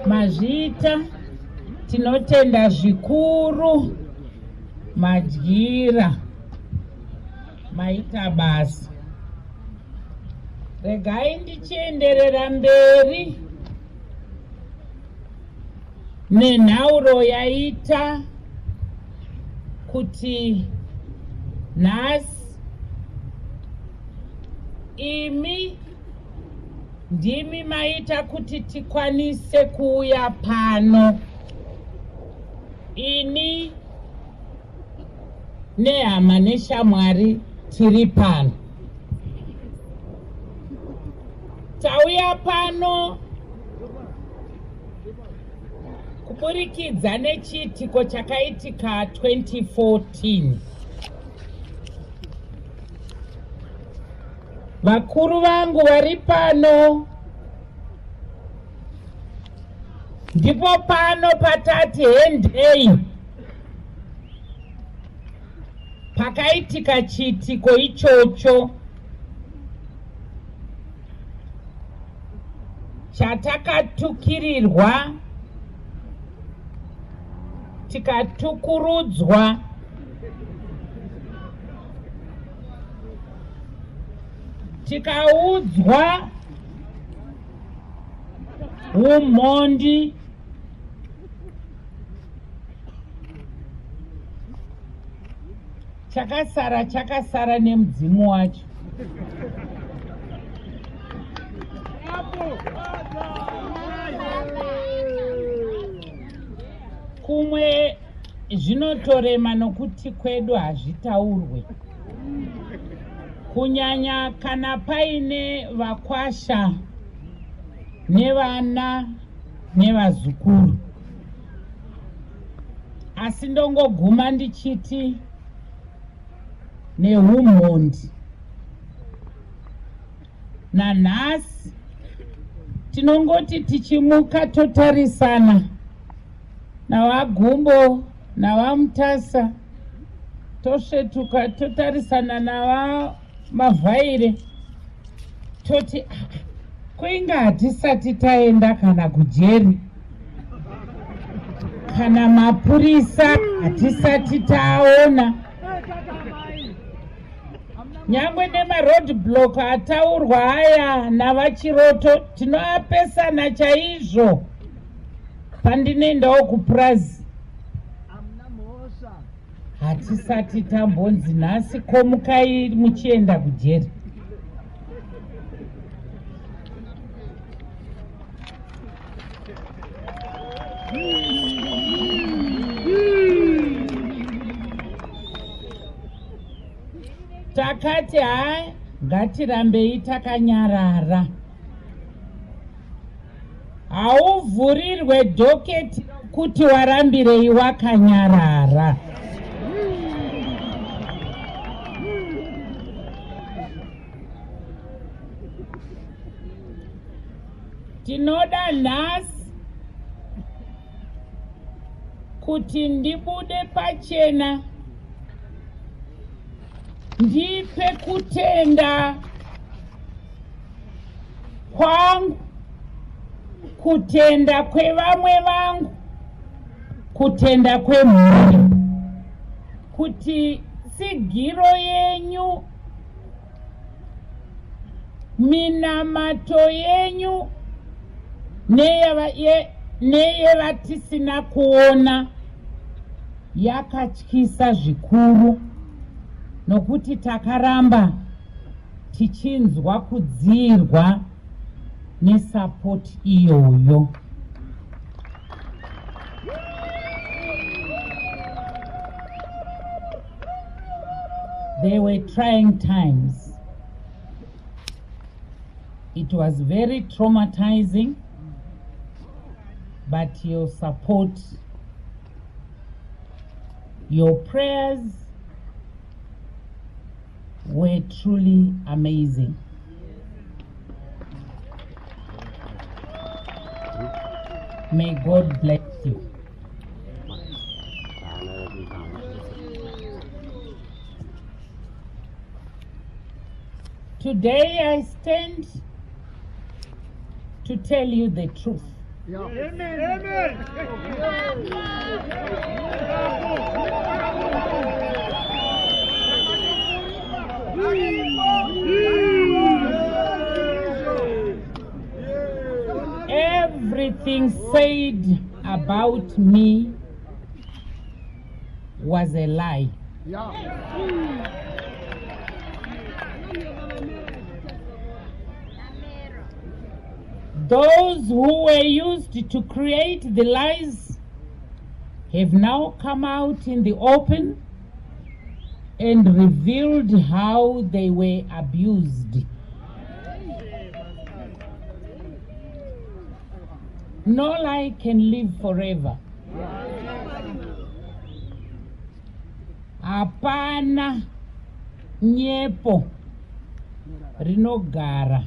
Mazviita, tinotenda zvikuru. Madyira, maita basa. Regai ndichienderera mberi nenhauro yaita kuti nhasi imi ndimi maita kuti tikwanise kuuya pano. Ini nehama neshamwari tiri pano. Tauya pano kuburikidza nechiitiko chakaitika 2014. Vakuru vangu vari pano, ndipo pano patati hendei pakaitika chiitiko ichocho chatakatukirirwa, tikatukurudzwa, tikaudzwa umhondi. Chakasara chakasara nemudzimu wacho. Kumwe zvinotorema nokuti kwedu hazvitaurwe, kunyanya kana paine vakwasha nevana nevazukuru. Asi ndongoguma ndichiti neumhondi nanhasi tinongoti tichimuka totarisana naVaGumbo naVaMutasa, tosvetuka totarisana naVaMavhaire, toti ah, kuinga hatisati taenda kana kujeri kana mapurisa hatisati taona, nyangwe nemaroad block ataurwa aya naVaChiroto tinoapesana chaizvo. Pandinoendawo kupurazi hatisati tambonzi nhasi komukai muchienda kujeri. Takati ha, ngatirambei takanyarara. Hauvhurirwe docket kuti warambirei wakanyarara. Tinoda nhasi kuti ndibude pachena ndipe kutenda kwangu, kutenda kwevamwe vangu, kutenda kwemhuri, kuti tsigiro yenyu, minamato yenyu neyevatisina kuona yakatyisa zvikuru, nokuti takaramba tichinzwa kudzirwa nesapoti iyoyo. They were trying times. It was very traumatizing, but your support, your prayers were truly amazing. May God bless you. Today I stand to tell you the truth. Amen. Everything said about me was a lie. Those who were used to create the lies have now come out in the open and revealed how they were abused. No lie can live forever. Hapana nyepo rinogara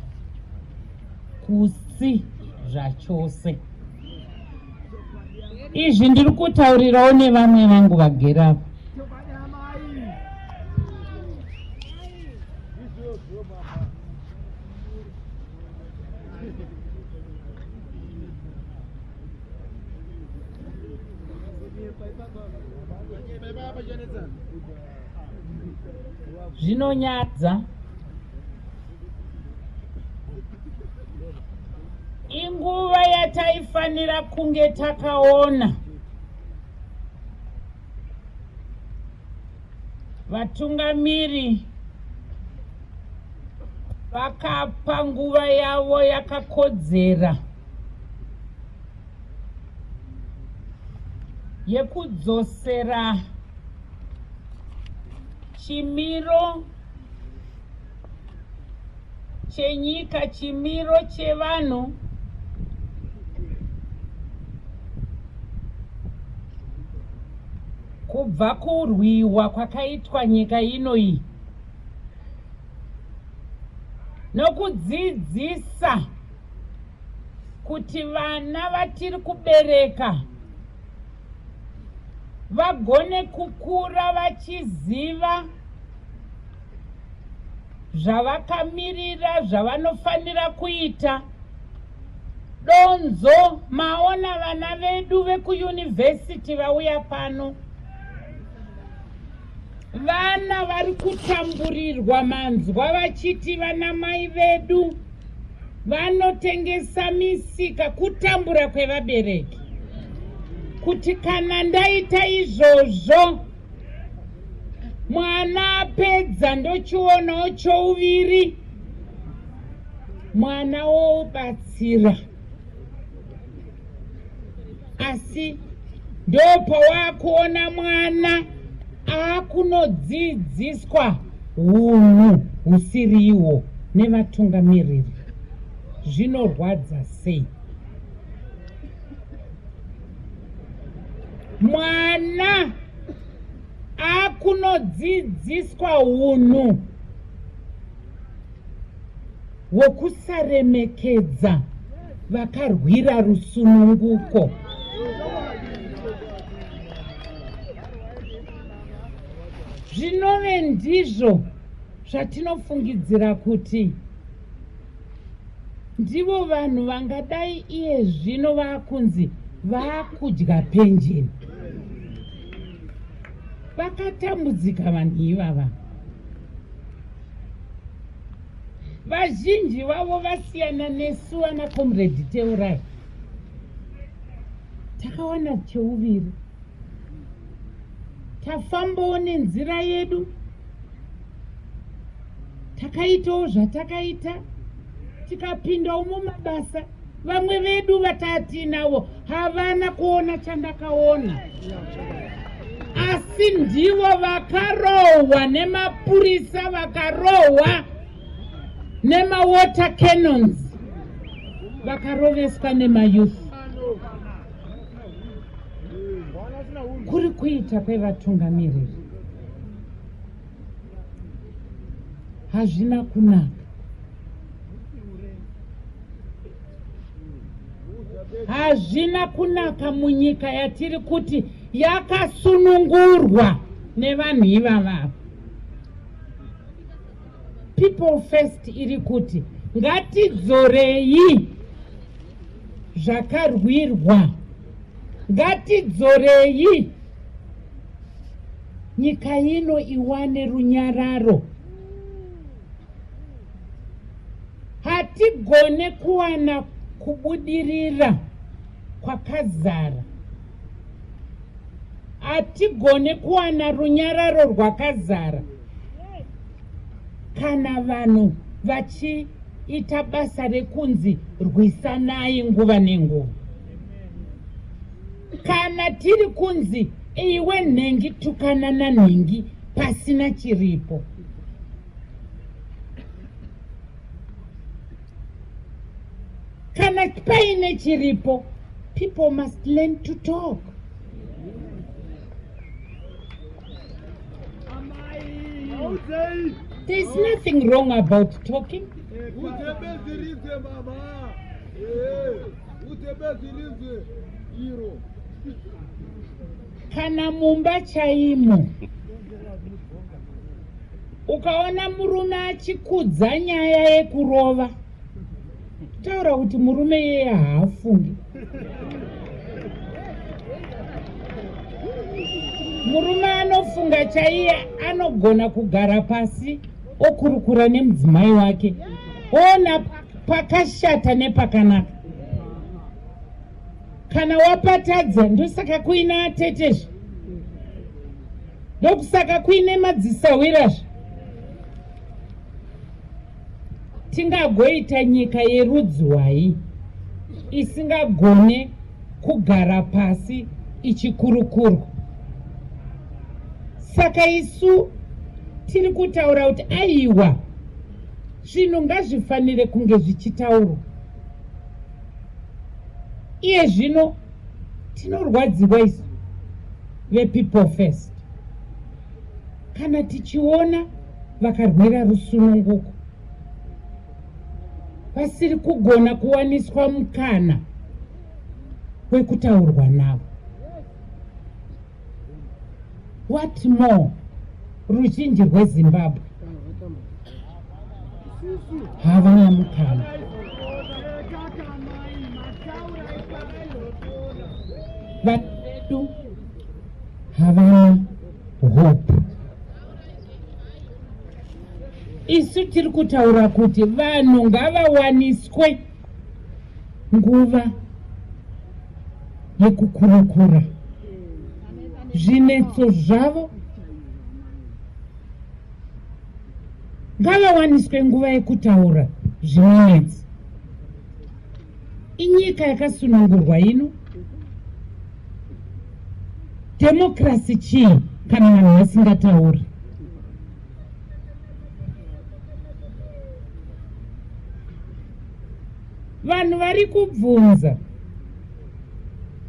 kusi zvachose. Izvi ndiri kutaurirawo nevamwe vangu vagere apa. Zvinonyadza. Inguva yataifanira kunge takaona vatungamiri vakapa nguva yavo yakakodzera yekudzosera chimiro chenyika, chimiro chevanhu kubva kurwiwa kwakaitwa nyika ino iyi, nokudzidzisa kuti vana vatiri kubereka vagone kukura vachiziva zvavakamirira, zvavanofanira kuita. Donzo maona vana vedu vekuyunivhesiti vauya pano, vana vari kutamburirwa, manzwa vachiti vana mai vedu vanotengesa misika, kutambura kwevabereki kuti kana ndaita izvozvo mwana apedza ndochionawo chouviri, mwana wobatsira. Asi ndopawakuona mwana akunodzidziswa hunhu husiriwo nevatungamiriri. Zvinorwadza sei? Mwana akunodzidziswa hunhu hwokusaremekedza vakarwira rusununguko. Zvinove ndizvo zvatinofungidzira kuti ndivo vanhu vangadai iye zvino vakunzi vaakudya penjeni. Vakatambudzika vanhu ivava. Vazhinji vavo vasiyana nesu vana Comrade Teurai. Takawana cheuviri. Tafambawo nenzira yedu. Takaitawo zvatakaita. Tikapindawo mumabasa. Vamwe vedu vatatinavo havana kuona chandakaona. Asi ndivo vakarohwa nemapurisa, vakarohwa nemawater cannons, vakaroveswa nemayouth. Kuri kuita kwevatungamiriri hazvina kunaka. Hazvina kunaka munyika yatiri kuti yakasunungurwa nevanhu ivava. People First iri kuti ngatidzorei Zvakarwirwa, ngatidzorei nyika ino iwane runyararo. Hatigone kuwana kubudirira kwakazara, hatigone kuwana runyararo rwakazara kana vanhu vachiita basa rekunzi rwisanai nguva nenguva. Kana tiri kunzi iwe nhengi tukana nanhengi pasina chiripo. Kana paine chiripo, people must learn to talk. There's nothing wrong about talking. Utebeziridze mama. Utebeziridze iro. Kana mumba chaimo, ukaona murume achikudza nyaya yekurova, taura kuti murume iyeye haafungi. Murume anofunga chaiye anogona kugara pasi okurukura nemudzimai wake, oona pakashata nepakanaka. Kana wapatadza, ndosaka kuine atetezve, ndokusaka kuine madzisawirazve. Tingagoita nyika yerudzwai isingagone kugara pasi ichikurukurwa? Saka isu tiri kutaura kuti aiwa, zvinhu ngazvifanire kunge zvichitaurwa. Iye zvino tinorwadziwa isu vePeople First kana tichiona vakarwira rusununguko vasiri kugona kuwaniswa mukana wekutaurwa navo. What more ruzhinji rweZimbabwe havana mukana. Vanhu vedu havana hope. Isu tiri kutaura kuti vanhu ngavawaniswe nguva yekukurukura zvinetso zvavo, ngavawaniswe nguva yekutaura zvinonetsa. Inyika yakasunungurwa ino. Democracy chii kana vanhu vasingatauri? Vanhu vari kubvunza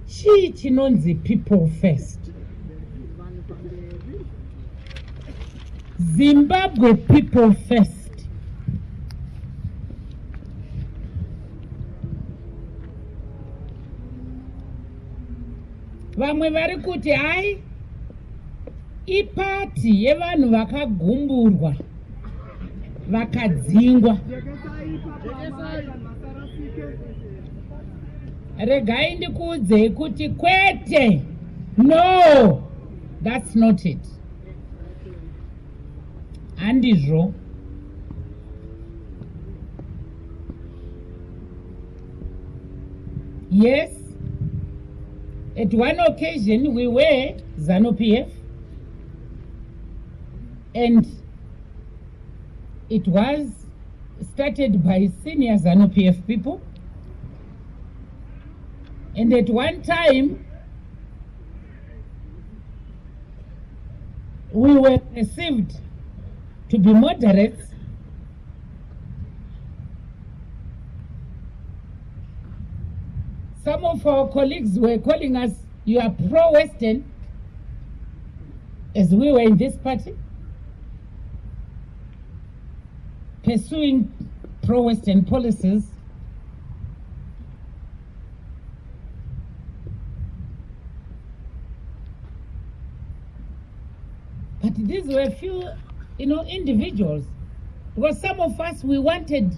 chii chinonzi People First. Zimbabwe People First vamwe vari kuti hai, ipati yevanhu vakagumburwa, vakadzingwa. Regai ndikuudzei kuti kwete, no, that's not it, handizvo. Yes, at one occasion we were ZANU PF and it was started by senior ZANU PF people, and at one time we were perceived to be moderates. Some of our colleagues were calling us, "You are pro-Western," as we were in this party, pursuing pro-Western policies. But these were few individuals. Because some of us, we wanted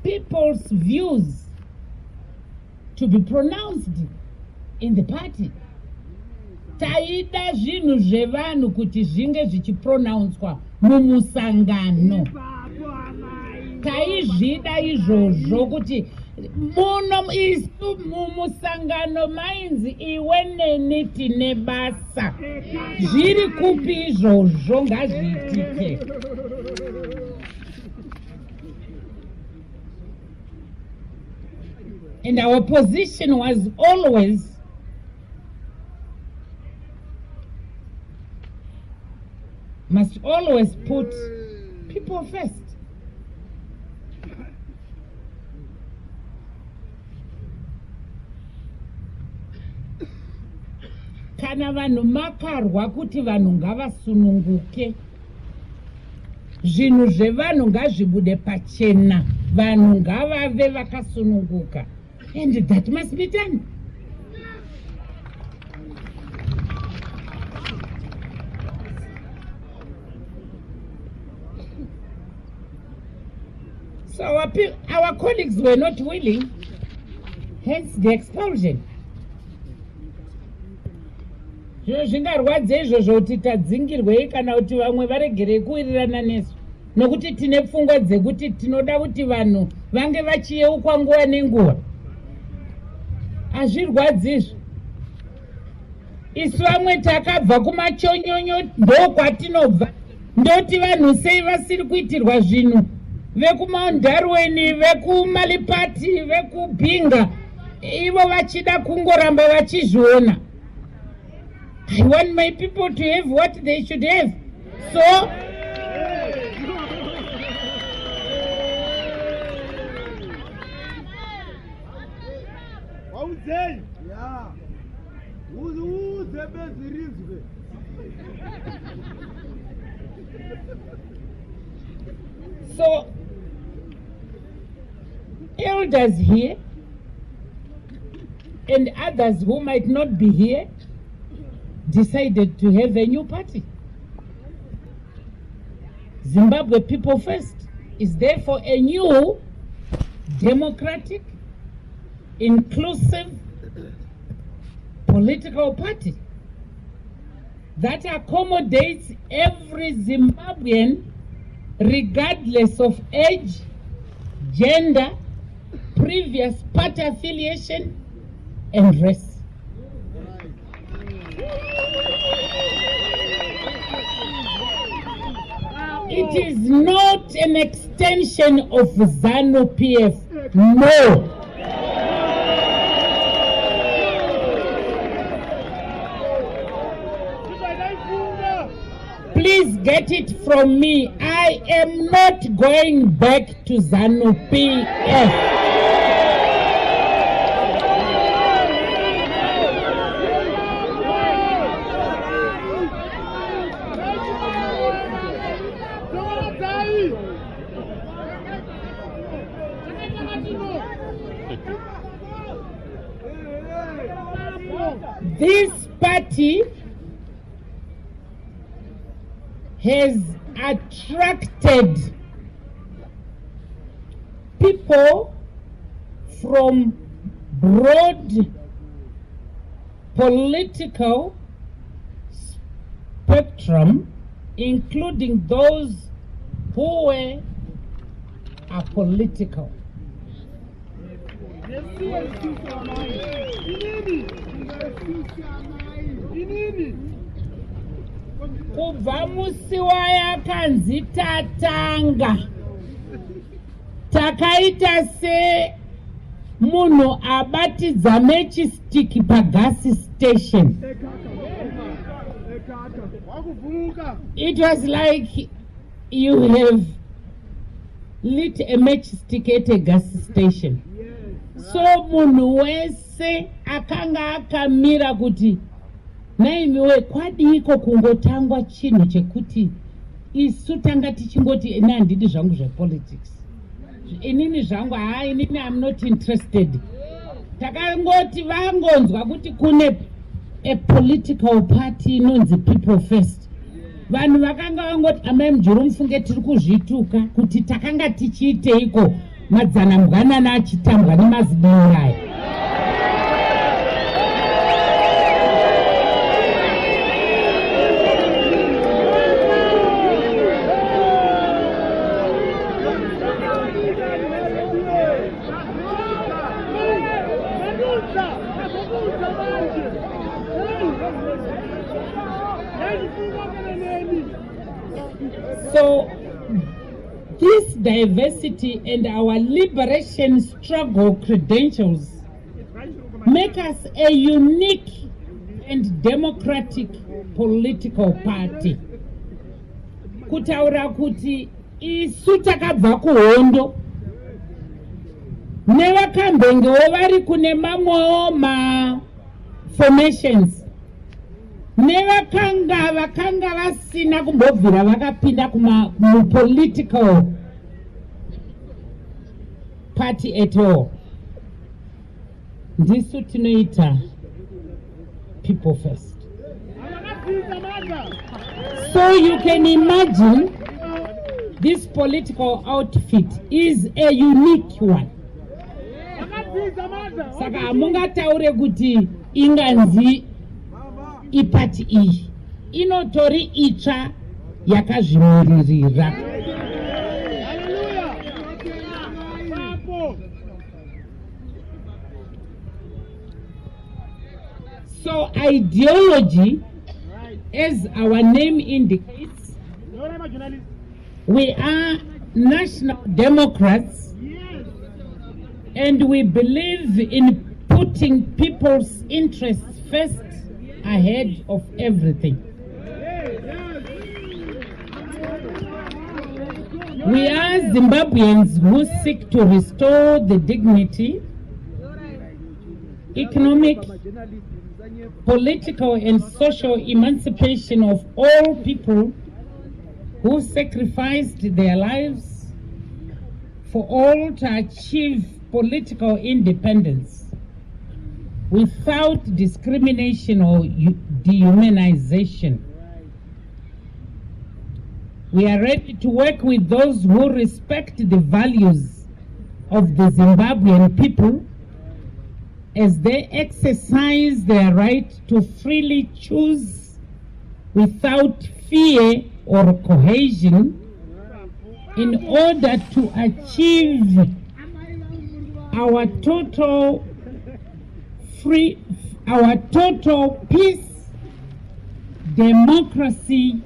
people's views. to be pronounced in the party. Taida zvinhu zvevanhu kuti zvinge zvichipronounswa mumusangano. Taizvida izvozvo kuti muno isu mumusangano mainzi iwe neni tine basa. Zviri kupi izvozvo? Ngazviitike. And our position was always must always put people first. Kana vanhu makarwa kuti vanhu ngavasununguke, zvinhu zvevanhu ngazvibude pachena, vanhu ngavave vakasununguka, and that must be done. So our colleagues were not willing, hence the expulsion. Zvino zvingarwadze izvozvo kuti tadzingirwei kana kuti vamwe varegerei kuwirirana nesu, nokuti tine pfungwa dzekuti tinoda kuti vanhu vange vachiyeukwa nguva nenguva. Hazvirwadzi izvo. Isu vamwe takabva kumachonyonyo, ndokwatinobva. Ndoti vanhu sei vasiri kuitirwa zvinhu? VekuMount Darwin, vekuMalipati, vekuBinga, ivo vachida kungoramba vachizviona. I want my people to have what they should have. So Waudzei? Ya. Uudze bedzi rinzwe. So elders here and others who might not be here decided to have a new party. Zimbabwe People First is therefore a new democratic, inclusive political party that accommodates every Zimbabwean regardless of age, gender, previous party affiliation and race. It is not an extension of ZANU PF. No. Please get it from me. I am not going back to ZANU PF. This party has attracted people from broad political spectrum, including those who were apolitical. Nesuwe isusu amai. Inini. Inini. Kubva musi wayakanzi tatanga, takaita semunhu abatidza matchstick pagas station. Ekaka. Ekaka. Wakuvhumuka. It was like you have lit a matchstick at a gas station. So munhu wese akanga akamira kuti naimiwe kwadiko kungotangwa chinhu chekuti isu tanga tichingoti, ini handidi zvangu zvepolitics, inini zvangu haa, inini am not interested. Takangoti vangonzwa kuti kune a political party inonzi People First, vanhu vakanga vangoti, amai Mujuru, mufunge tiri kuzvituka kuti takanga tichiiteiko madzanambwanana achitambwa nemazidoro aya. So this diversity and our liberation struggle credentials make us a unique and democratic political party. Kutaura kuti isu takabva kuhondo, nevakambengewo vari kune mamwewo maformations, nevakanga vakanga vasina kumbobvira vakapinda mupolitical party at all, ndisu tinoita People First. So you can imagine this political outfit is a unique one. Saka hamungataure kuti inganzi ipati iyi inotori itsva yakazvimiririra. Hallelujah. Papo. So ideology, as our name indicates, Yona majournalist. we are national democrats and we believe in putting people's interests first ahead of everything. We are Zimbabweans who seek to restore the dignity, economic, political, and social emancipation of all people who sacrificed their lives for all to achieve political independence without discrimination or dehumanization. We are ready to work with those who respect the values of the Zimbabwean people as they exercise their right to freely choose without fear or coercion in order to achieve our total peace, democracy,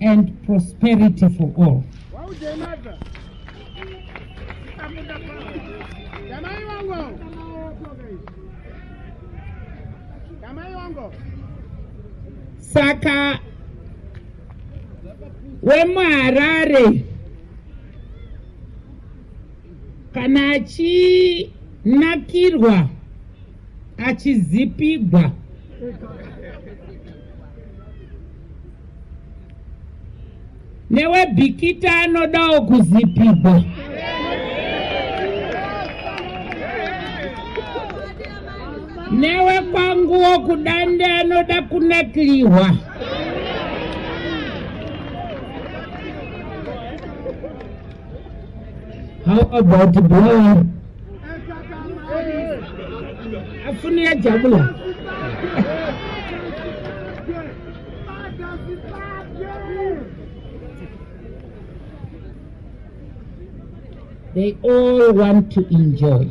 and prosperity for all. Wauje madza. Jamai wangu. Jamai wangu. Saka wemuHarare kana achinakirwa achizipigwa, newebhikita anodawo kuzipigwa. Newe kwanguwo kudande anoda kunakirwa. How about Bulawayo? Afuna uyajabula. Bada Zimbabwe. They all want to enjoy.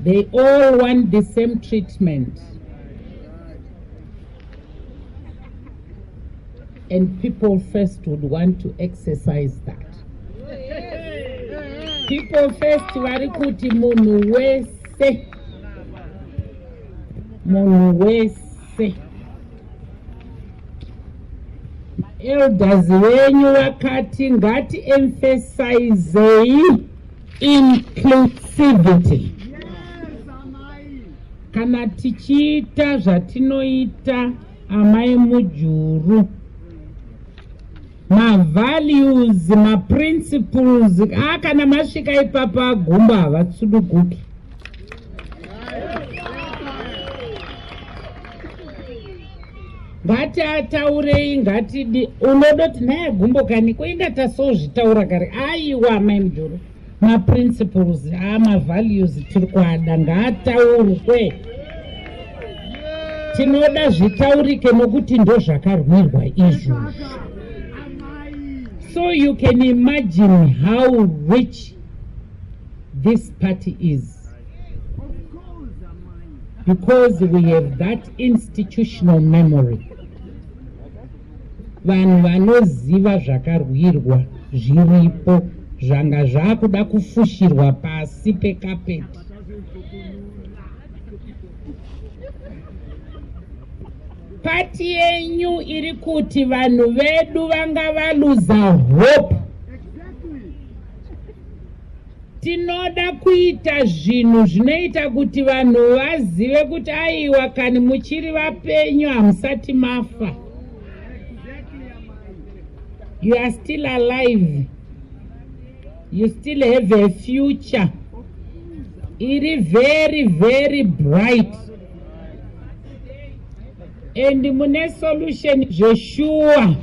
They all want the same treatment. And People First would want to exercise that. People First vari kuti munhu wese, munhu wese. Elders venyu vakati ngati emphasizei inclusivity. Yes, amai. Kana tichiita zvatinoita, amai Mujuru, mavalues, maprinciples a kana masvika ipapo agumba havatsuduguki. Ngatiataurei, ngatidi unodoti naye gumbo kani kuinga tasozvitaura kare. Aiwa, amai Mujuru, maprinciples, amavalues tiri kuada ngaataurwe. Tinoda zvitaurike nokuti ndo zvakarwirwa izvozvo. Amai. So you can imagine how rich this party is Of course, amai. because we have that institutional memory. Vanhu vanoziva zvakarwirwa zviripo zvanga zvakuda kufushirwa pasi pekapeti. Pati yenyu iri kuti vanhu vedu vanga valuza hope. Tinoda kuita zvinhu zvinoita kuti vanhu vazive kuti aiwa, kani muchiri vapenyu, hamusati mafa. You are still alive, you still have a future iri very very bright and mune solution zveshuwa.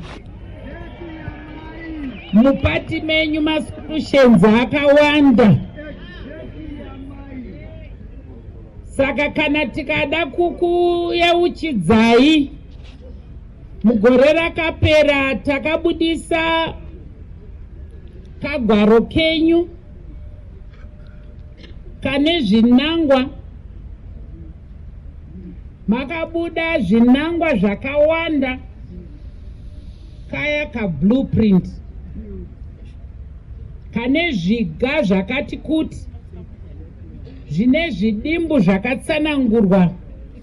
Mupati menyu masolutions akawanda, saka kana tikada kukuyeuchidzai, mugore rakapera takabudisa kagwaro kenyu kane zvinangwa. Makabuda zvinangwa zvakawanda, kaya kablueprint kane zviga zvakati kuti zvine zvidimbu zvakatsanangurwa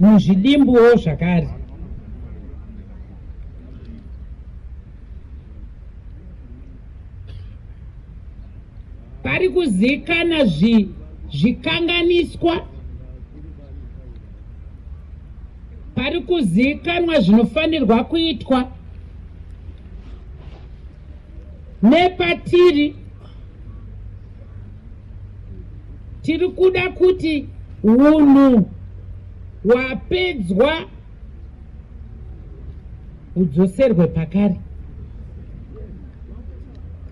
muzvidimbuwo zvakare. Pari kuzikana zvikanganiswa, pari kuzikanwa zvinofanirwa kuitwa nepatiri. Tiri kuda kuti unhu hwapedzwa hudzoserwe pakare.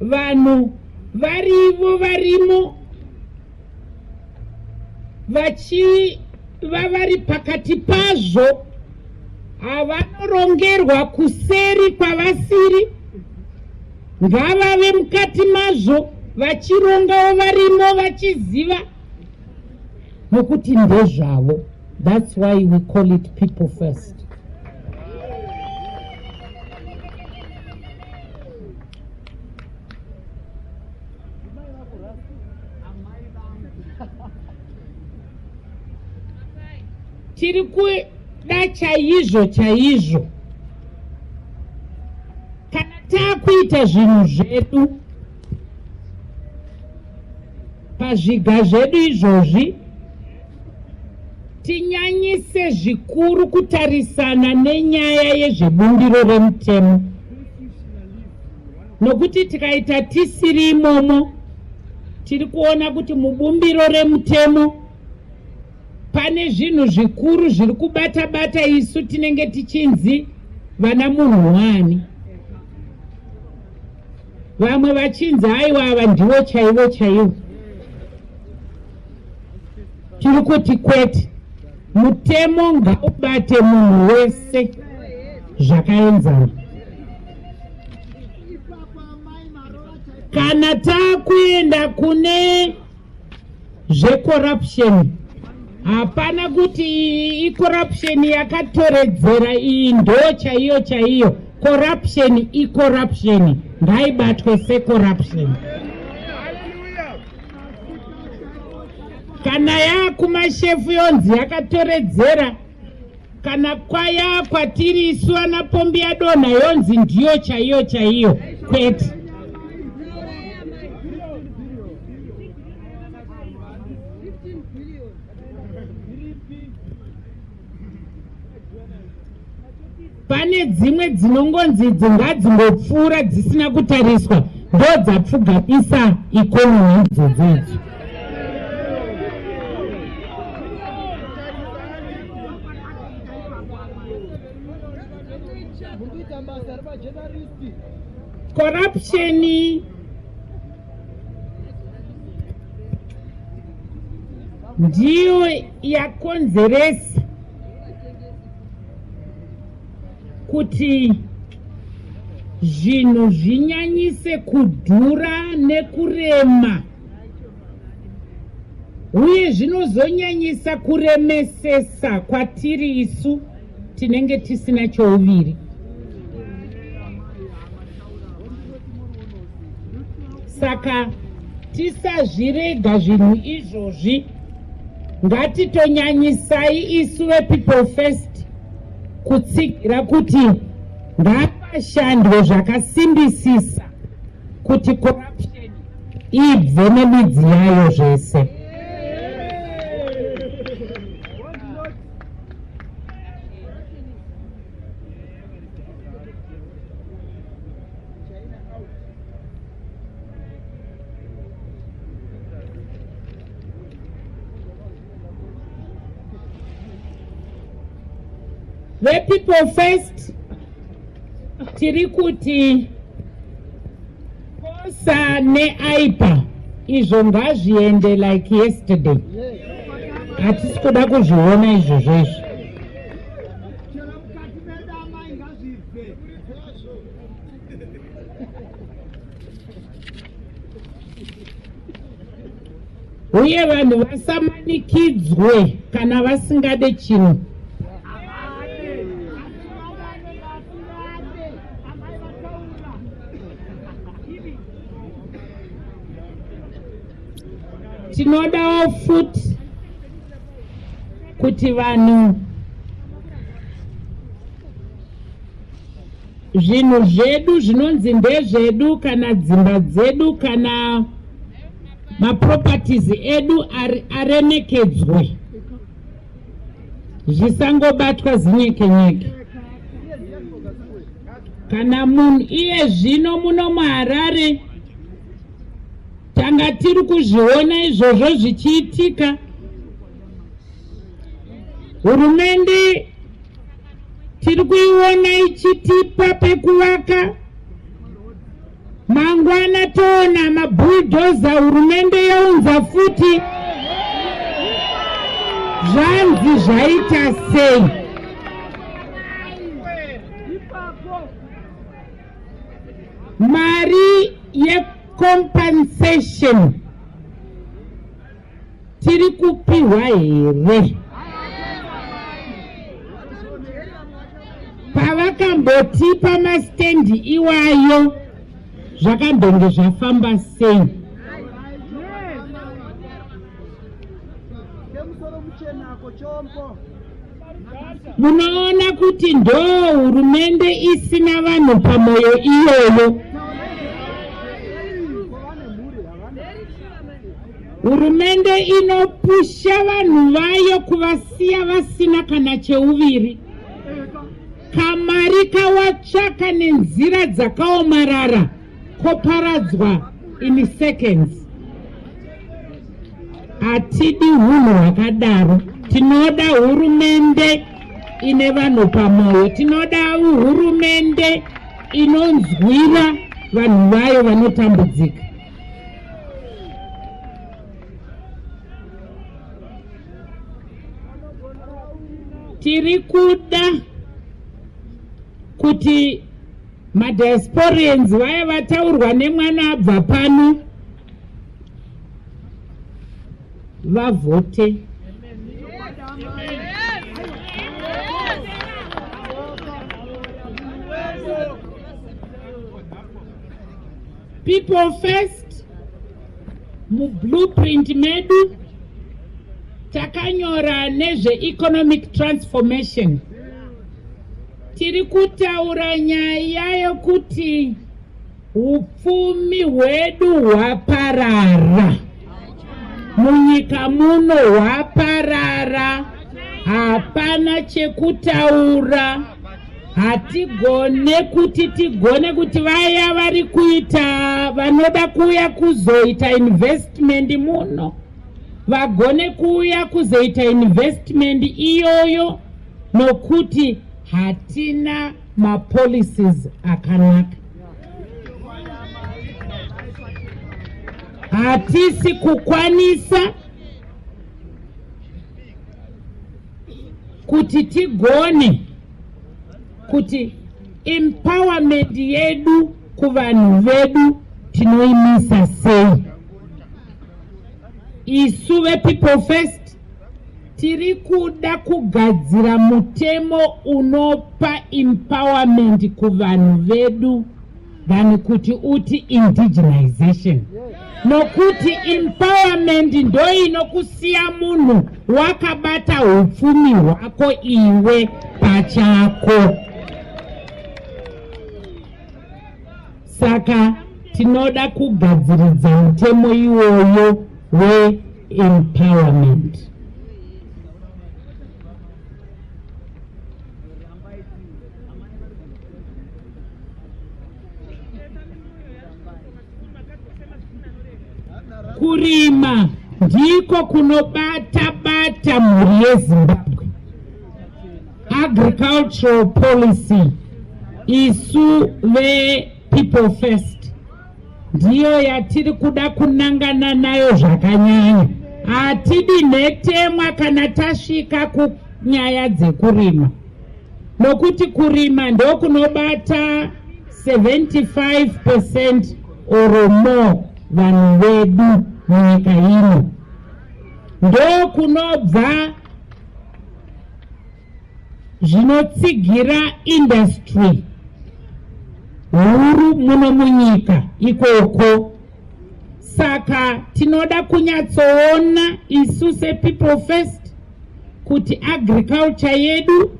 Vanhu varivo varimo vachiva vari pakati pazvo, havanorongerwa kuseri kwavasiri, ngavave mukati mazvo vachirongawo varimo vachiziva, nokuti ndezvavo. That's why we call it people first. Tiri kuda chaizvo chaizvo, kana taakuita zvinhu zvedu pazviga zvedu izvozvi, tinyanyise zvikuru kutarisana nenyaya yezvebumbiro remutemo, nokuti tikaita tisiri imomo, tiri kuona kuti mubumbiro remutemo pane zvinhu zvikuru zviri kubata bata isu tinenge tichinzi vana munhu wani, vamwe vachinzi aiwa, ava ndivo chaivo chaivo. Tiri kuti kwete, mutemo ngaubate munhu wese zvakaenzana. Kana taakuenda kune zvecorruption, hapana kuti iyi icorruption yakatoredzera, iyi ndo chaiyo chaiyo. Corruption icorruption, ngaibatwe secorruption. Kana yaakumashefu yonzi yakatoredzera, kana kwaya kwatiri isu ana pombi yadonha yonzi ndiyo chaiyo chaiyo, kwete. Pane dzimwe dzinongonzi idzi ngadzingopfuura dzisina kutariswa, ndo dzapfugamisa economy idzodzo idzo. Corruption ndiyo yakonzeresa kuti zvinhu zvinyanyise kudhura nekurema, uye zvinozonyanyisa kuremesesa kwatiri isu tinenge tisina chouviri. Saka tisazvirega zvinhu izvozvi, ngatitonyanyisai isu vePeople First kutsigira kuti ngapashandwe zvakasimbisisa kuti corruption ibve nemidzi yayo zvese. VePeople First tiri kuti POSA neAIPA izvo ngazviende like yesterday, hatisi kuda kuzviona izvozvo izvo. Chero mukati medu amai ngazvibve. Uye vanhu vasamanikidzwe kana vasingade chinhu. Tinodawo futi kuti vanhu zvinhu zvedu zvinonzi ndezvedu kana dzimba dzedu kana maproperties edu aremekedzwe, zvisangobatwa zinyekenyeke. Kana munhu iye zvino muno muHarare tanga tiri kuzviona izvozvo zvichiitika, hurumende tiri kuiona ichitipa pekuvaka, mangwana toona mabhuldhoza, hurumende younza futi. Zvanzi zvaita sei? Mari yecompensation tiri kupiwa here? Pavakambotipa mastendi iwayo zvakambenge zvafamba sei? Munoona kuti ndo hurumende isina vanhu pamwoyo iyoyo. Hurumende inopusha vanhu vayo kuvasiya vasina kana cheuviri. Kamari kawatsvaka nenzira dzakaomarara koparadzwa in seconds. Hatidi hunhu hwakadaro. Tinoda hurumende ine vanhu pamwoyo. Tinoda hurumende inonzwira vanhu vayo vanotambudzika. Tiri kuda kuti madiasporians vaya vataurwa nemwana abva pano vavhote. People First mublueprint medu takanyora nezve-economic transformation. Tiri kutaura nyaya yokuti upfumi hwedu hwaparara munyika muno, hwaparara, hapana chekutaura. Hatigone kuti tigone kuti vaya vari kuita vanoda kuuya kuzoita investment muno vagone kuuya kuzoita investment iyoyo, nokuti hatina mapolicies akanaka. Hatisi kukwanisa kuti tigone kuti empowerment yedu kuvanhu vedu tinoimisa sei. Isu vePeople First tiri kuda kugadzira mutemo unopa empowerment kuvanhu vedu. than kuti uti indigenization, nokuti empowerment ndoinokusiya munhu wakabata upfumi hwako iwe pachako. Saka tinoda kugadziridza mutemo iwoyo weempowerment. Kurima ndiko kunobata bata mhuri yeZimbabwe. Agricultural policy, isu vePeople First ndiyo yatiri kuda kunangana nayo zvakanyanya. Hatidi nhetemwa kana tasvika kunyaya dzekurima, nokuti kurima ndokunobata 75% or more vanhu vedu munyika ino, ndokunobva zvinotsigira industry huru muno munyika ikoko. Saka tinoda kunyatsoona isu sePeople First kuti agriculture yedu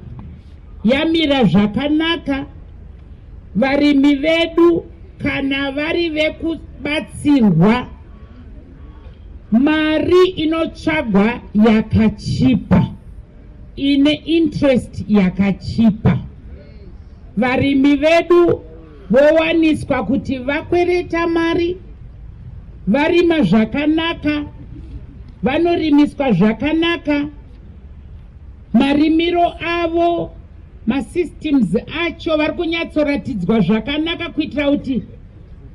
yamira zvakanaka, varimi vedu kana vari vekubatsirwa, mari inotsvagwa yakachipa, ine interest yakachipa, varimi vedu vowaniswa kuti vakwereta mari, varima zvakanaka, vanorimiswa zvakanaka, marimiro avo, masystems acho vari kunyatsoratidzwa zvakanaka, kuitira kuti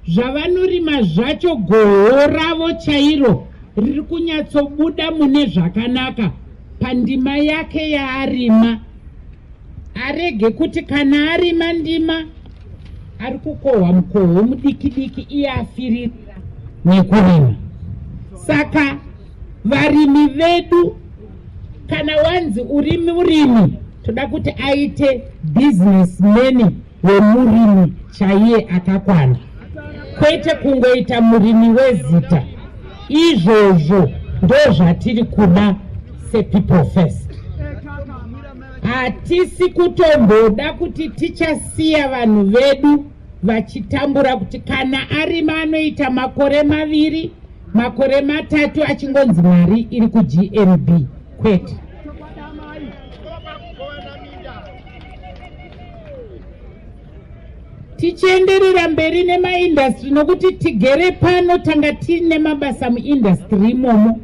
zvavanorima zvacho, goho ravo chairo riri kunyatsobuda mune zvakanaka pandima yake yaarima. Arege kuti kana arima ndima ari kukohwa mukohwo mudiki diki, iye afiririra nekurima. Saka varimi vedu, kana wanzi uri murimi, toda kuti aite businessman wemurimi chaiye akakwana, kwete kungoita murimi wezita. Izvozvo ndo zvatiri kuda sePeople First. Hatisi kutomboda kuti tichasiya vanhu vedu vachitambura, kuti kana arima anoita makore 2, makore 3 achingonzi mari iri kuGMB. Kwete. Tichienderera mberi nemaindustry, nokuti tigere pano tanga tiine mabasa muindustry imomo,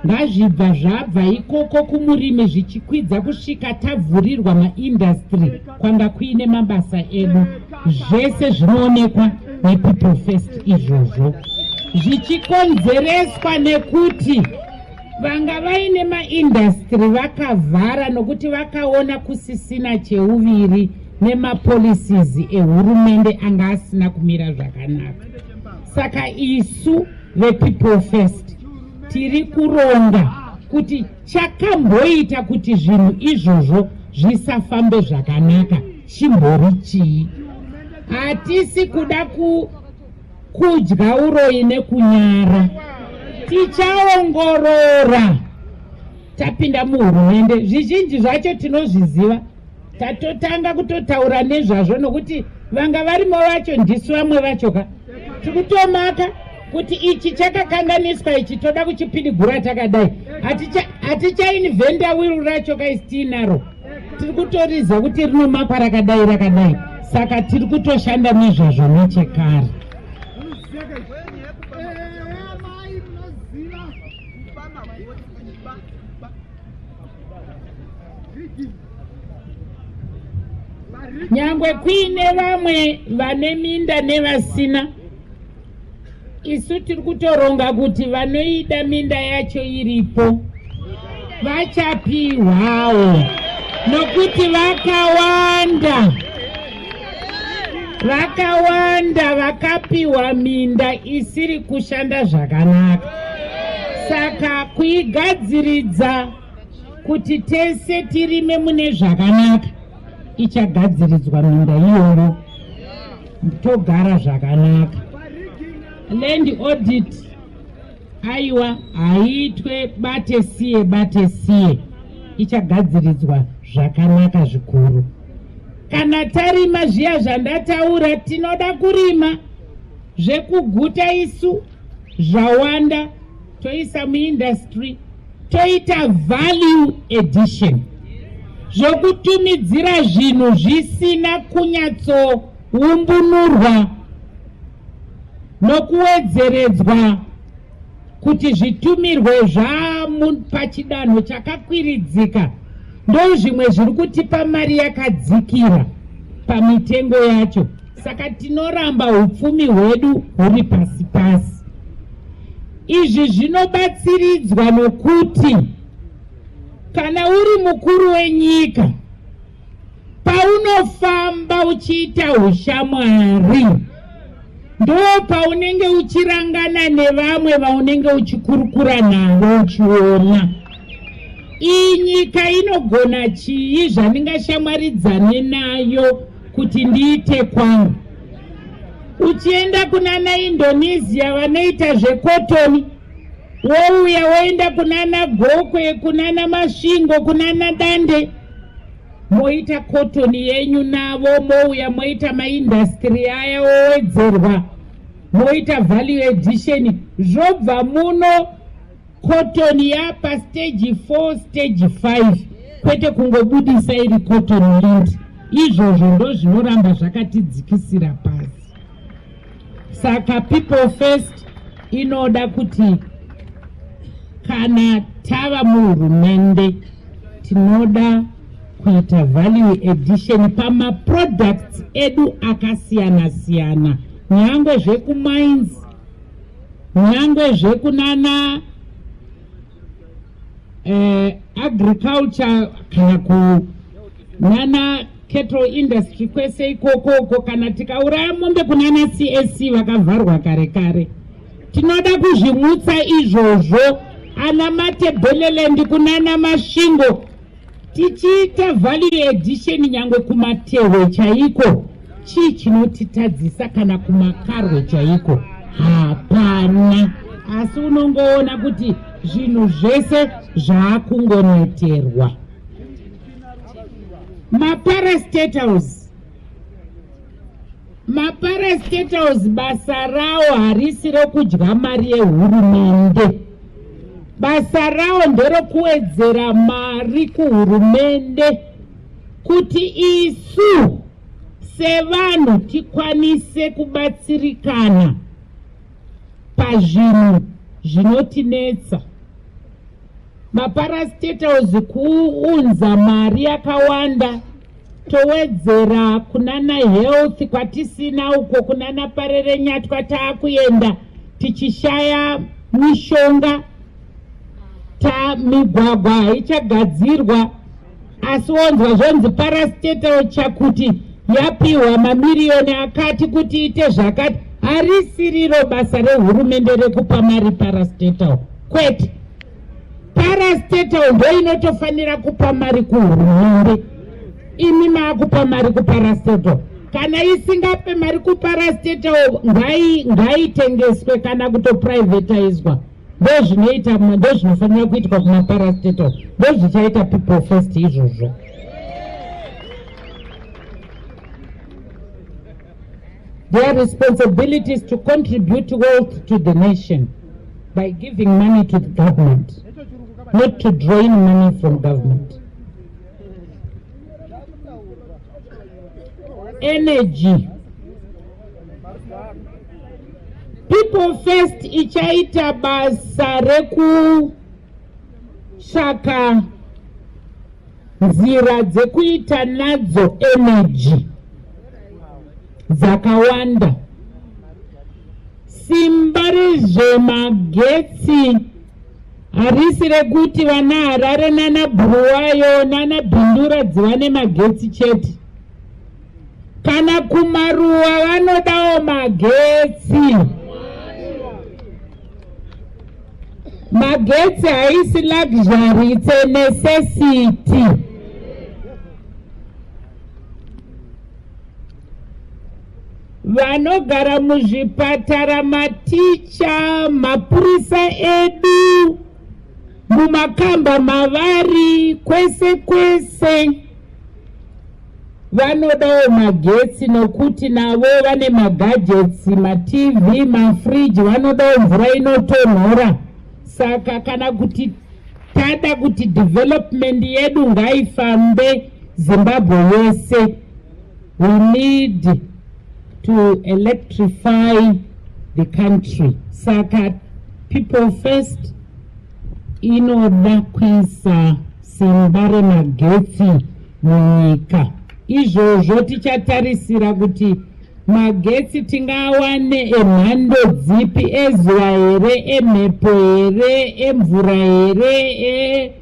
ngazvibva zvabva ikoko kumurimi zvichikwidza kusvika tavhurirwa maindustry kwanga kuine mabasa edu. Zvese zvinoonekwa nePeople First izvozvo, zvichikonzereswa nekuti vanga vaine maindustry vakavhara nokuti vakaona kusisina cheuviri nemapolicies ehurumende anga asina kumira zvakanaka. Saka isu vePeople First tiri kuronga kuti chakamboita kuti zvinhu izvozvo zvisafambe zvakanaka chimbori chii. Hatisi kuda kudya uroyi nekunyara. Tichaongorora tapinda muhurumende. Zvizhinji zvacho tinozviziva, tatotanga kutotaura nezvazvo, nokuti vanga varimo vacho ndisu vamwe vacho ka. Tiri kutomaka kuti ichi chakakanganiswa, ichi toda kuchipidigura takadai. Hatichainventa wheel racho kaisi tiinaro, tiri kutoriza kuti rinomakwa rakadai rakadai. Saka tiri kutoshanda nezvazvo nechekare. Mai munoziva kuba magoti, kuba, kuba. Rigging. Nyangwe kuine vamwe vane minda nevasina, isu tiri kutoronga kuti vanoida minda yacho iripo vachapiwawo, nokuti vakawanda, vakawanda vakapiwa minda isiri kushanda zvakanaka. Saka kuigadziridza kuti tese tirime mune zvakanaka, ichagadziridzwa minda iyoyo. Togara zvakanaka. Land audit aiwa haiitwe bate siye bate siye, ichagadziridzwa zvakanaka zvikuru. Kana tarima zviya zvandataura, tinoda kurima zvekuguta isu zvawanda, toisa muindustry, toita value addition. Zvokutumidzira zvinhu zvisina kunyatsoUmbunurwa nokuwedzeredzwa kuti zvitumirwe zvapachidanho chakakwiridzika ndozvimwe zviri kutipa mari yakadzikira pamitengo yacho. Saka tinoramba upfumi hwedu huri pasi pasi. Izvi zvinobatsiridzwa nokuti kana uri mukuru wenyika, paunofamba uchiita ushamwari, ndo paunenge uchirangana nevamwe vaunenge uchikurukura navo, uchiona iyi nyika inogona chii zvandingashamwaridzane nayo kuti ndiite kwangu. Uchienda kunana Indonesia vanoita zvekotoni, wouya woenda kunana Gokwe, kunana Masvingo, kunana Dande, moita kotoni yenyu navo, mouya moita maindastiri aya owedzerwa, moita value addition, zvobva muno cotton yapa stage 4, stage 5, kwete kungobudisa iri cotton lint. Izvozvo ndo zvinoramba zvakatidzikisira pasi. Saka People First inoda kuti kana tava muhurumende, tinoda kuita value addition pamaproducts edu akasiyana siyana, nyangwe zvekumines, nyangwe zvekunana agriculture, kana kunana cattle industry, kwese ikokoko. Kana tikauraya mombe kunana CSC vakavharwa kare kare, tinoda kuzvimutsa izvozvo. Ana Matebeleland, kunana Masvingo, tichiita value addition, nyangwe kumatehwe chaiko. Chii chinotitadzisa? Kana kumakarwe chaiko hapana, asi unongoona kuti zvinhu zvese zvaakungoneterwa. Maparastatals, maparastatals basa rawo harisi rokudya mari yehurumende. Basa rawo nderokuwedzera mari kuhurumende kuti isu sevanhu tikwanise kubatsirikana pazvinhu zvinotinetsa. Maparastatals kuunza mari yakawanda, towedzera kunana health kwatisina uko, kunana Parerenyatwa taakuenda tichishaya mishonga, ta migwagwa haichagadzirwa, asi wonzwa zvonzi parastatal chakuti yapiwa mamiriyoni akati kuti ite zvakati. Harisiriro basa rehurumende rekupa mari parastatal, kwete. Parastatal ndo inotofanira kupa mari kuhurumende. Imi maakupa mari kuparastatal. Kana isingape mari kuparastatal, ngaitengeswe kana kutoprivatizwa. Ndozvinoita, ndozvinofanira kuitwa kumaparastatal. Ndozvichaita People First izvozvo. Their responsibility is to contribute wealth to the nation by giving money to the government, not to drain money from government. Energy. People First ichaita basa rekutsvaka nzira dzekuita nadzo energy dzakawanda. Simba rezvemagetsi harisi rekuti vana Harare nana Bhuruwayo nana Bindura dziva nemagetsi chete. Kana kumaruwa vanodawo magetsi. Magetsi haisi luxury, it's a necessity. Vanogara muzvipatara, maticha, mapurisa edu, mumakamba mavari, kwese kwese vanodawo magetsi, nokuti navo vane magadgets, maTV, mafriji, vanodawo mvura inotonhora. Saka kana kuti tada kuti development yedu ngaifambe Zimbabwe yese, we need to electrify the country. Saka People First inoda kuisa simba remagetsi munyika. Izvozvo tichatarisira kuti magetsi tingawane emhando dzipi, ezuva here, emhepo here, emvura here,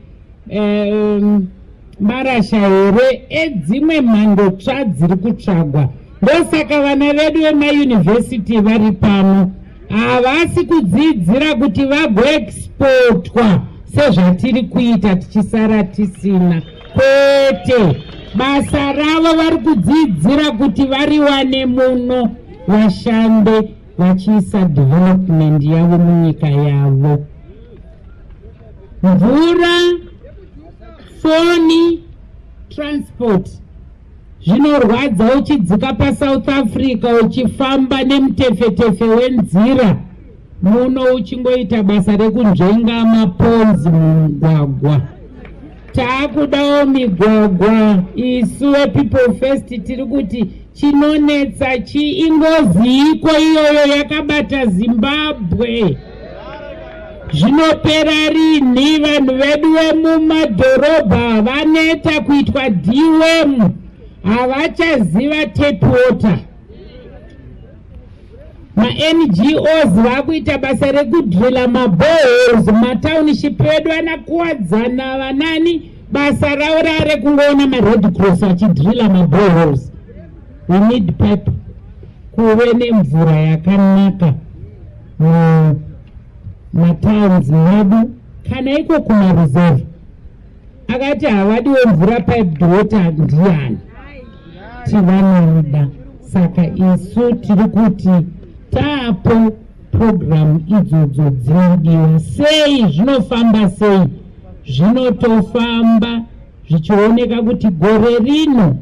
marasha here, edzimwe mhando tsva dziri kutsvagwa. Ndosaka vana vedu vemayunivhesiti vari pano, havasi kudzidzira kuti vagoexportwa sezvatiri kuita tichisara tisina. Kwete, basa ravo vari kudzidzira kuti variwane muno, vashande vachiisa development yavo munyika yavo. Mvura, foni, transport. Zvinorwadza uchidzika paSouth Africa uchifamba nemutefetefe wenzira, muno uchingoita basa rekunzvenga maponzi mumugwagwa. Taakudawo migwagwa. Isu vePeople First tiri kuti chinonetsa chi ingozi iko iyoyo yakabata Zimbabwe. Zvinopera rini? Vanhu vedu vemumadhorobha vaneta kuitwa deworm, havachaziva tap water. MaNGOs vakuita basa rekudrilla maboreholes mumatownship edu. Anakuwadzana vanani, basa ravo rarekungoona maRed Cross achidrilla maboreholes. We need pipe, kuve nemvura yakanaka mumatowns medu. Kana iko kumareserve akati havadiwo mvura, piped water, ndiani tivanoida? Saka isu tiri kuti taapo programu idzodzo dzinodiwa sei? Zvinofamba sei? Zvinotofamba zvichioneka kuti gore rino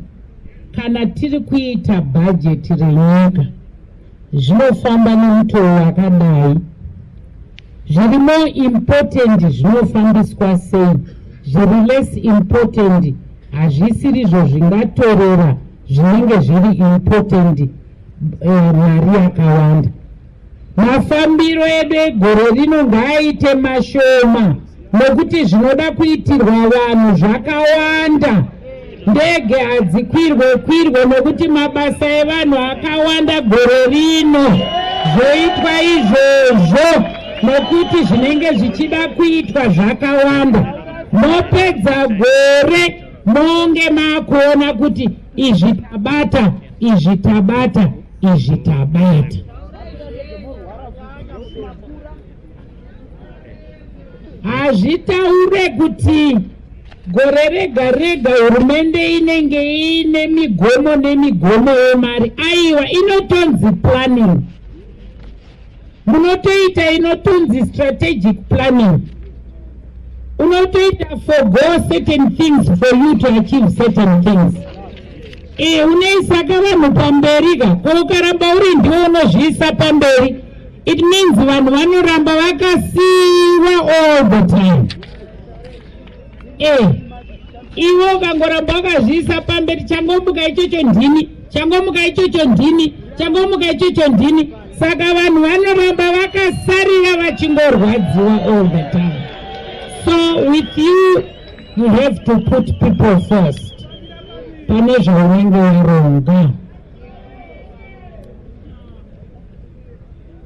kana tiri kuita bhajeti renyika, zvinofamba nemutoo wakadai. Zviri more important zvinofambiswa sei, zviri less important hazvisirizvo zvingatorera zvinenge zviri important mari yakawanda. Mafambiro edu egore rino ngaaite mashoma, nokuti zvinoda kuitirwa vanhu zvakawanda. Ndege hadzikwirwe kwirwe, nokuti mabasa evanhu akawanda gore rino. Zvoitwa izvozvo nokuti zvinenge zvichida kuitwa zvakawanda. Mopedza gore monge maakuona kuti izvi tabata, izvi tabata, izvi tabata. Hazvitaure kuti gore rega rega hurumende inenge iine migomo nemigomo yemari. Aiwa, inotonzi planning. Munotoita inotonzi strategic planning. Unotoita forgo certain things for you to achieve certain things. Unoisaka vanhu pamberi ka. Ko ukaramba uri ndiwo unozviisa pamberi, it means vanhu vanoramba vakasiyiwa all the time. Iwe ukangoramba wakazviisa pamberi, changomuka ichocho ndini, changomuka ichocho ndini, changomuka ichocho ndini. Saka vanhu vanoramba vakasarira vachingorwadziwa all the time. So with you, you have to put people first pane zvaunenge waronga.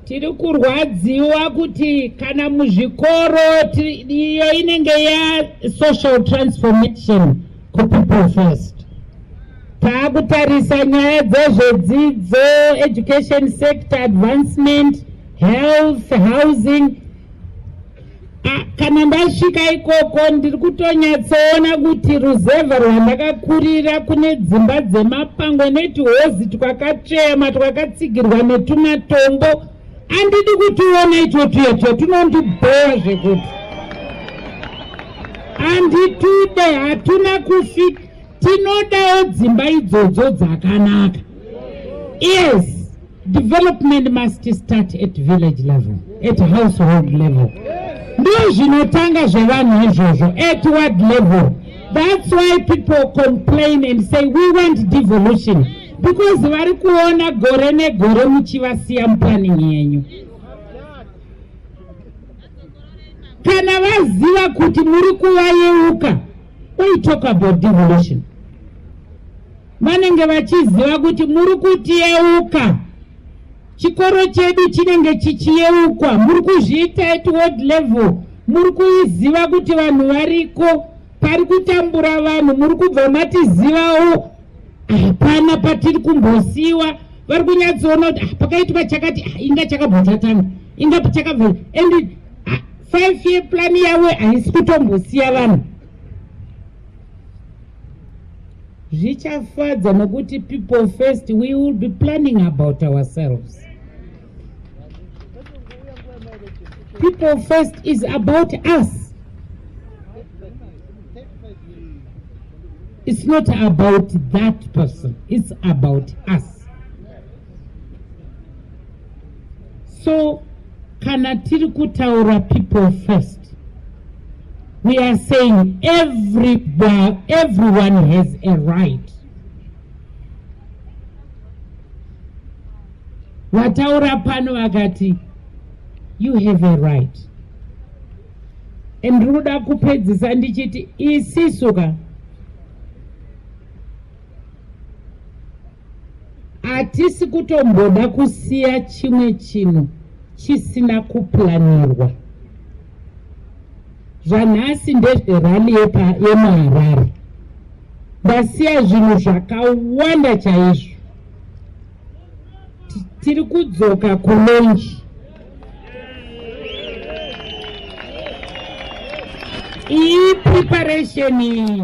Tiri kurwadziwa kuti kana muzvikoro, iyo inenge yasocial transformation kuPeople First, taakutarisa nyaya dzezvedzidzo, education sector advancement, health, housing. Ah, kana ndasvika ikoko ndiri kutonyatsoona kuti ruzevha rwandakakurira kune dzimba dzemapango netuhozi twakatsvema twakatsigirwa netumatombo. Andidi kutiona itwo tuya tuya tunondibhowa zvekuti handitude, hatuna kufi. Tinodawo dzimba idzodzo dzakanaka. Yes, development must start at village level, at household level. Ndo zvinotanga zvevanhu izvozvo at ward level. That's why people complain and say we want devolution, because vari kuona gore negore muchivasiya muplanning yenyu. Kana vaziva kuti muri kuvayeuka, we talk about devolution, vanenge vachiziva kuti muri kutiyeuka, chikoro chedu chinenge chichiyeukwa, muri kuzviita at ward level, muri kuziva kuti vanhu variko, pari kutambura vanhu, muri kubva matizivawo, hapana patiri kumbosiyiwa. Vari kunyatsoona kuti pakaitwa chakati, inga chakabva chatanga, inga chakabva, and 5 year plan yavo haisi kutombosiya vanhu. Zvichafadza nokuti people first, we will be planning about ourselves. People first is about us. It's not about that person, it's about us. So kana tiri kutaura people first, we are saying everyone has a right. Vataura pano vakati you have a right, and ndiri kuda kupedzisa ndichiti isisu ka hatisi kutomboda kusiya chimwe chinhu chisina kuplanirwa. Zvanhasi ndezverally yemuHarare. Ndasiya zvinhu zvakawanda chaizvo. Tiri kudzoka kulaunch iyi, preparation iyi.